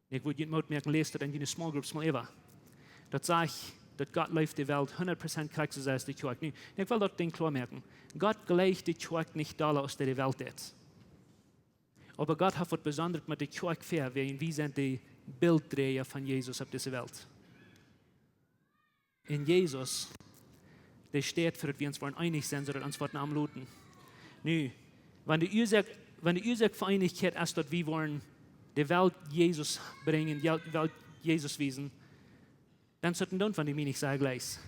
Un ekj wudd junt Moot moaken, läst daut en june small groups mol äwa. Daut sajcht, daut Gott leeft de Welt hundat Prozent krakjt soo sea aus de Kjoakj. Nu, un ekj well daut Dinkj kloa moaken. Gott jleicht de Kjoakj nich dolla aus dee de Welt deit. Oba Gott haft waut Besondret met de Kjoakj väa, wäajen wie sent de Biltdräaja von Jesus opp dise Welt. Un Jesus, dee steit fa daut wie ons woaren eenich sennen, soo daut ons woat no am loten. Nu, wan de Uasoak, wan de Uasoak fa Eenichkjeit es, daut wie woaren de Welt Jesus brinjen, de Welt Jesus wiesen, dan es daut een Doon, wan du mie nich sea jleichst.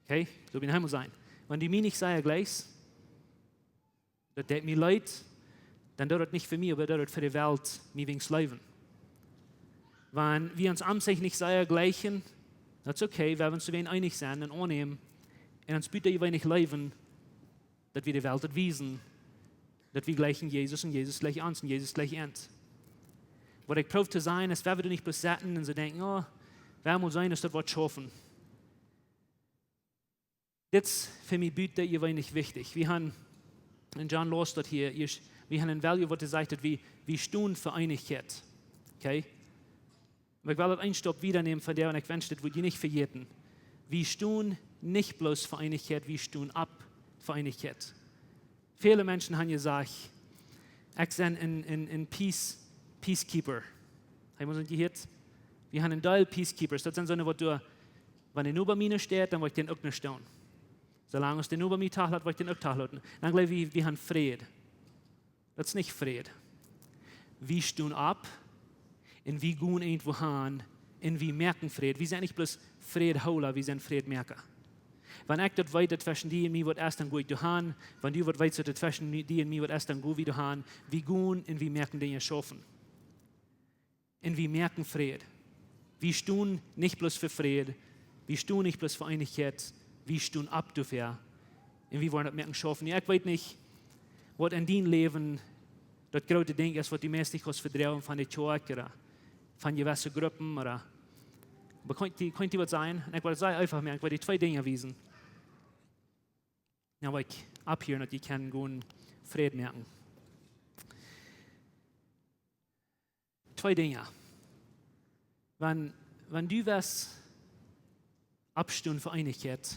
Okay, soo wie hee mol sajcht. Wan du mie nich sea jleichst, daut deit mie leet, dan doo daut nich fa mie, oba doo daut fa de Welt, mie wäajens leewen. Wan wie ons aun sikj nich sea jleichen, daut es okay, wie woaren ons eenich sennen un aunnämen un ons butajeweenlich leewen, daut wie de Welt daut wiesen, daut wie jleichen Jesus un Jesus jleicht ons un Jesus jleicht an. Waut ekj proow to sajen es, wie woaren nich bloos sitten un soo denkjen, oh, wie motten seenen, aus daut woat schaufen. Dit es fa mie butajeweenlich wichtich. Wie haben, un John läst daut hia, hia, wie haben een Value, waut hee sajcht, daut wie, wie stonen fa Eenichkjeit. Okay? Oba ekj well daut een Stap wieda nämen von doa un ekj wensch, dit wudd jie nich vejäten. Wie stonen nich bloos fa Eenichkjeit, wie stonen opp fa Eenichkjeit. Väle Menschen haben jesajcht, ekj sie een, een, een peace, peacekeeper. Hee mott jehieet, wie haben een Deel Peacekeepers. Daut sent soone, waut doa, wan de Noba mie nich steit, dan woa ekj dän uk nich stonen. Soo lang aus de Noba mie toolat, woa ekj dän uk tooloten. Dan jleew wie, wie haben Fräd. Daut es nich Fräd. Wie stonen opp un wie gonen irjentwua han un wie moaken Fräd. Wie sent nich bloos Frädhoola, wie sent Frädmoaka. Wan ekj daut weet, daut tweschen die un mie waut es, dan go ekj doa han. Wan du waut weetst, daut tweschen die un mie waut es, dan go wie doa han. Wie gonen un wie moaken Dinja schaufen. Un wie moaken Fräd. Wie stonen nich bloos fa Fräd, wie stonen nich bloos fa Eenichkjeit, wie stonen opp doafäa. Un wie woaren daut moaken schaufen. Nu, ekj weet nich, waut en dien Läwen daut groote Dinkj es, waut du meist nich kaust vedroagen von de Kjoakj ooda von jewesse Gruppen ooda, oba kaun ekj die, kaun ekj die waut sajen? Un ekj well daut sea eenfach moaken, ekj well die twee Dinja wiesen. Nu, waut ekj opp hia, daut jie kjennen gonen Fräd moaken. Twee Dinja. Wan, wan du wurscht oppstonen fa Eenichkjeit,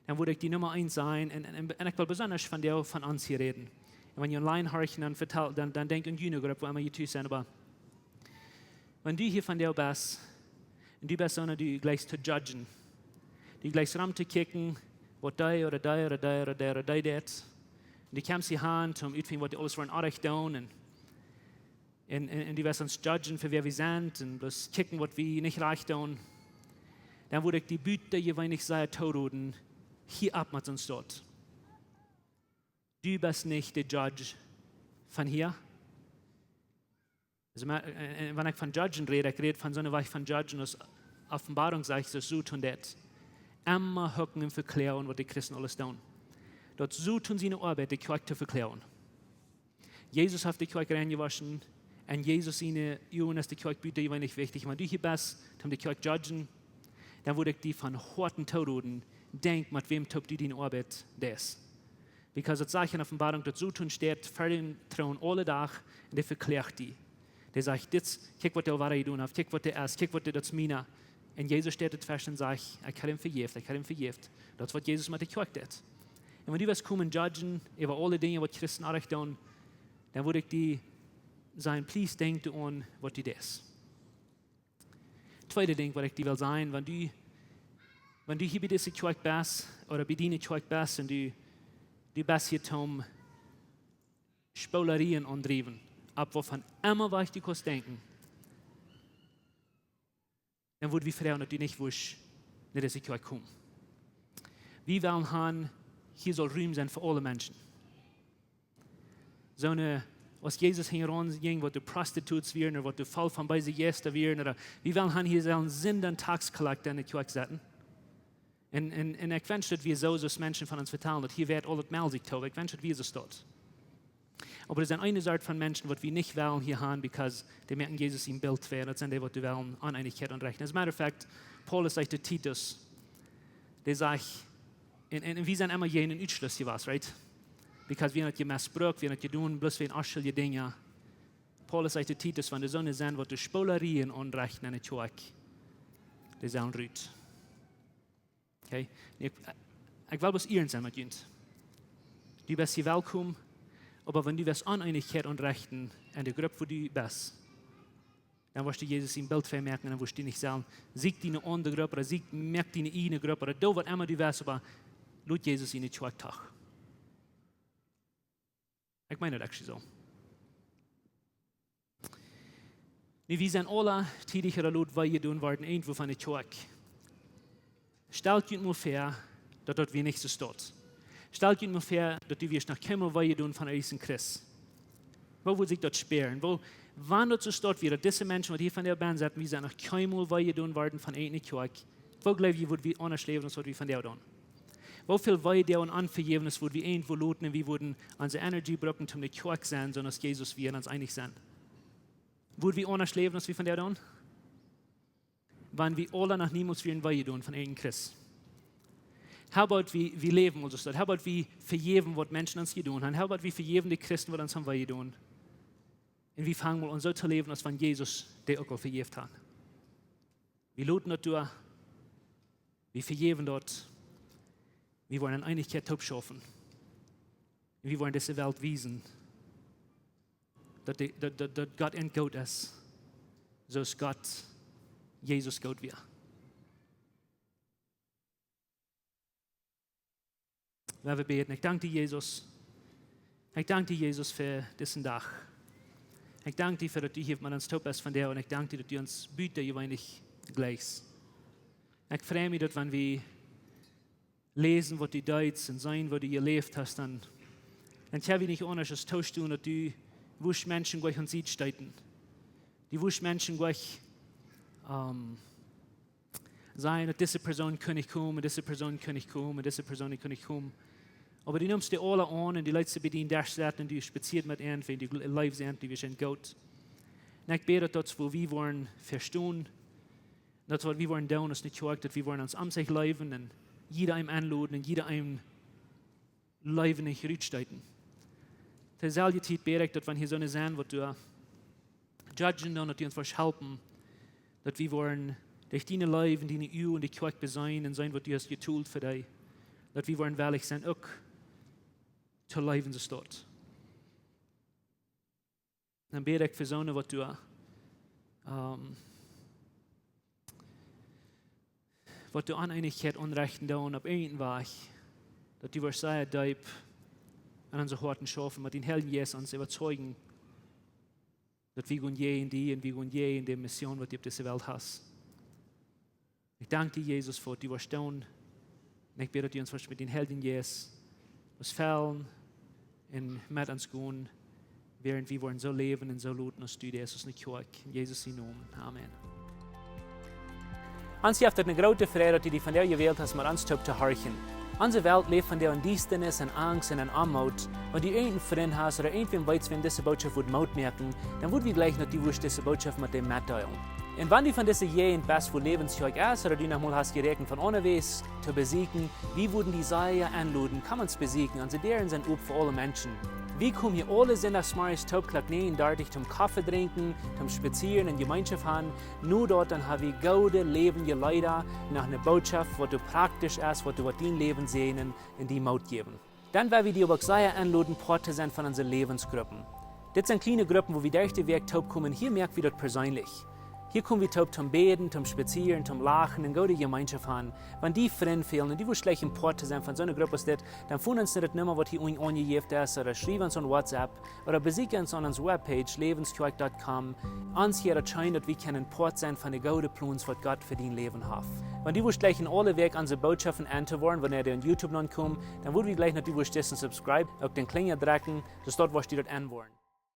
dan wudd ekj die Numma eent sajen, un, un, un ekj well besonda von die, von ons hia räden. Un wan jie online horchen, dan vetal, dan, dan denkj aun june Grupp, wua emma jie tus sent, oba wan du hia von die best, un du best soona, du jleichst to judgen. Du jleichst rom to kjikjen, waut dee ooda dee ooda dee ooda dee ooda dee deit. Un du kjemst hia han, om utfinjen, waut dee aules woaren oajch doonen. Un un, un, un du wurscht ons judgen fa wäa wie sent un bloos kjikjen, waut wie nich rajcht doonen, dan wudd ekj die butajeweenlich sea tooroden, hia opp met ons doot. Du best nich de Judge von hia. Also, ma-, un, un wan ekj von judgen räd, ekj räd von soone Wajch von judgen, aus Openboarunk sajcht, daut Soton deit. Emma hucken un vekloagen, waut de Christen aules doonen. Daut Soton siene Oabeit, de Kjoakj to vekloagen. Jesus haft de Kjoakj reinjewoschen. En Jesus siene Uagen es de Kjoakj butajeweenlich wichtich. Wan du hia best, om de Kjoakj judgen, dan wudd ekj die von Hoaten tooroden, Denkj, met wäm toop du diene Oabeit deist. Because daut sajcht en Openboarunk, daut Soton steit ver dän Troon aule Dach un dee vekloagt die. Dee sajcht: "Dit, kjikj, waut dee aul wada jedonen haft, kjikj, waut dee es, kjikj, waut dee, daut es miena." Un Jesus steit doa tweschen un sajcht: "Ekj hab am vejäft, ekj hab am vejäft." Daut es, waut Jesus met de Kjoakj deit. Un wan du west komen judgen äwa aule Dinja, waut Christen oajch doonen, dan wudd ekj die sajen: "Please, denkj doaraun, waut du deist." Tweede Dinkj, waut ekj die well sajen: wan du, wan du hia bie dise Kjoakj best, ooda bie diene Kjoakj best, un du, du best hia toom Spolarieen aundriewen, opp waut von emma waut du kaust denkjen, dan wudd wie froagen, daut du nich wurscht no dise Kjoakj komen. Wie wellen han, hia saul Rum sennen fa aule Menschen. Soone, aus Jesus hinjaraun jinkj, waut de Prostitutes wieren, ooda waut de voll von beese Jeista wieren, ooda wie wellen han, hia saul een Sinda un Tax Collector enne Kjoakj setten. Un, un, un ekj wensch, daut wie soo, soo aus Menschen von ons vetalen, daut hia woat aul daut Mel sikj toop. Ekj wensch, daut wie soo stonen. Oba doa sent eene Sort von Menschen, waut wie nich wellen hia han, because dee moaken Jesus sien Bilt wajch. Daut sent dee, waut dee wellen Oneenichkjeit aunrechten. As a matter of fact, Paulus sajcht to Titus, dee sajcht, un, un, un wie sent emma jäajen Utschluss jewast, right? Because wie haben daut jemisbrukt, wie haben daut jedonen, bloos wäajen onschuldje Dinja. Paulus sajcht to Titus, wan doa soone sent, waut doa Spolarieen aunrechten enne Kjoakj, dee sellen rut. Okay? Ekj, ekj well bloos iernst sennen met junt. Du best hia welkom, oba wan du west Oneenichkjeit aunrechten enne Grupp, wua du best, dan woascht du Jesus sien Bilt vemoaken un dan woascht du nich sajen: "Sieekj die eene aundre Grupp, ooda sieekj, moak die eene ieejne Grupp, ooda doo waut emma du west, oba lot Jesus enne Kjoakj toch." Ekj meen daut actually soo. Nu, wie sent aule tiedich ooda lot wee jedonen worden, irjentwua von de Kjoakj. Stalt junt mol väa, daut daut wia nich soo stonen. Stalt junt mol väa, daut du wieescht noch kjeenmol wee jedonen von een Christ. Woo wudd sikj daut spieren? Woo, wan daut soo stonen wia, daut dise Menschen, waut hia vondoag bennen sent, wie sent noch kjeenmol wee jedonen worden von eene Kjoakj. Woo jleew jie, wudd wie aundasch läwen, aus waut wie vondoag doonen? Woo väl Wee un Onvejäwnis wudd wie irjentwua loten un wie wudden onse Energie brucken, om de Kjoakj sennen, soo aus Jesus wia un ons eenich sennen? Wudd wie aundasch läwen, aus wie vondoag doonen? Wan wie aule noch niemols wieren wee jedonen von een Christ. How about wie, wie läwen ons daut? How about wie vejäwen, waut Menschen ons jedonen haben? How about wie vejäwen de Christen, waut ons haben wee jedonen? Un wie fangen mol aun soo to läwen, aus wan Jesus dee uk aul vejäft haud. Wie loten daut doa, wie vejäwen daut, wie wellen en Eenichkjeit toop schaufen. Un wie wellen dise Welt wiesen, daut de, daut, daut, daut Gott een Gott es, soo aus Gott Jesus Gott wia. Lot ons bäden. Ekj dank die, Jesus. Ekj dank die, Jesus, fa disen Dach. Ekj dank die, fa daut du hia met ons toop best vondoag, un ekj dank die, daut du ons butajeweenlich jlikjst. Ekj frei mie, daut wan wie läsen, waut du deedst, un seenen, waut du jeläft hast, dan, dan kjenn wie nich aundasch aus toostonen, daut du wurscht Menschen jlikj aun de Sied steeten. Du wurscht Menschen jlikj, ähm, sajen, daut dise Persoon kaun nich komen, dise Persoon kaun nich komen, dise Persoon kaun nich komen. Oba du nemst dee aule aun un du leetst see bie dän Desch sitten un du spazieescht met an, wiels du leefst an, du best een Gott. Un ekj bäd, daut daut, wua wie woaren vestonen, daut waut wie woaren doonen aus eene Kjoakj, daut wie woaren ons aun sikj läwen un jieda eenem enloden un jieda eenem läwen nich rutsteeten. Tooselwje Tiet bäd ekj, daut wan hia soone sent, waut doa judgen doonen, daut du ons woascht halpen, daut wie woaren derch diene Leew un diene Uagen de Kjoakj beseenen un seenen, waut du hast jedonen fa dee, daut wie woaren wellich sennen, uk to läwen soo aus du. Dan bäd ekj fa soone, waut doa, ähm, waut doa Oneenichkjeit aunrechten doonen opp irjent een Wajch, daut du woascht sea deep aun onse Hoaten schaufen, met dän Heiljen Jeist ons äwazeijen, daut wie gonen jäajen die un wie gonen jäajen de Mission, waut du opp dise Welt hast. Ekj dank die, Jesus, fa waut du woascht doonen. Un ekj bäd, daut du ons woascht met dän Heiljen Jeist fellen un met ons gonen, wiels wie woaren soo läwen un soo loten aus du deist, aus eene Kjoakj. En Jesus sienen Nomen. Amen. Ons jeft et eene groote Freid, daut du die vondoag jewält hast, met ons toop to horchen. Onse Welt läft vondoag en Diestanis, en Angst un en Oamoot. Wan du irjent een Frint hast ooda irjentwäm weetst, wäm dise Bootschoft wudd Moot moaken, dan wudd wie jleichen, daut du wurscht dise Bootschoft met dän metdeelen. Un wan du von dise Jäajent best, wua Läwens Kjoakj es, ooda du noch mol hast jeräakjent von onjefäa to besieekjen, wie wudden die sea enloden, komm ons besieekjen. Onse Däaren sent op fa aule Menschen. Wie komen hia aule Sindachsmorjes toop Klock näajen dartich toom Koffe drinkjen, toom spazieren un Jemeenschoft han. No daut dan ha wie goode läwendje Leeda, noch ne Bootschoft, waut doa praktisch es, waut doa woat dien Läwen säajnen un die Moot jäwen. Dan well wie die uk sea enloden, Poat to sennen von onse Läwensgruppen. Dit sent kjliene Gruppen, wua wie derch de Wäakj toop komen. Hia moak wie daut perseenlich. Hia kom wie toop toom bäden, toom spazieren, toom lachen un goode Jemeenschoft han. Wan die Frind fälen un du wurscht jleichen Poat to sennen von soone Grupp aus dit, dan foon ons no de Numma, waut hia unjen aunjejäft es, ooda schriew ons aun WhatsApp, ooda besieekj ons aun onse Webpage, läwenskjoakj dot com. Ons hia daut scheen, daut wie kjennen Poat sennen von de goode Plons, waut Gott fa dien Läwen haft. Wan du wurscht jleichen aule Wäakj onse Bootschoften enn to woaren, wanea dee aun YouTube nopp komen, dan wudd wie jleichen, daut du wurscht dissen subscribe, uk dän Klinja drekjen, soo daut wurscht du daut enn woaren.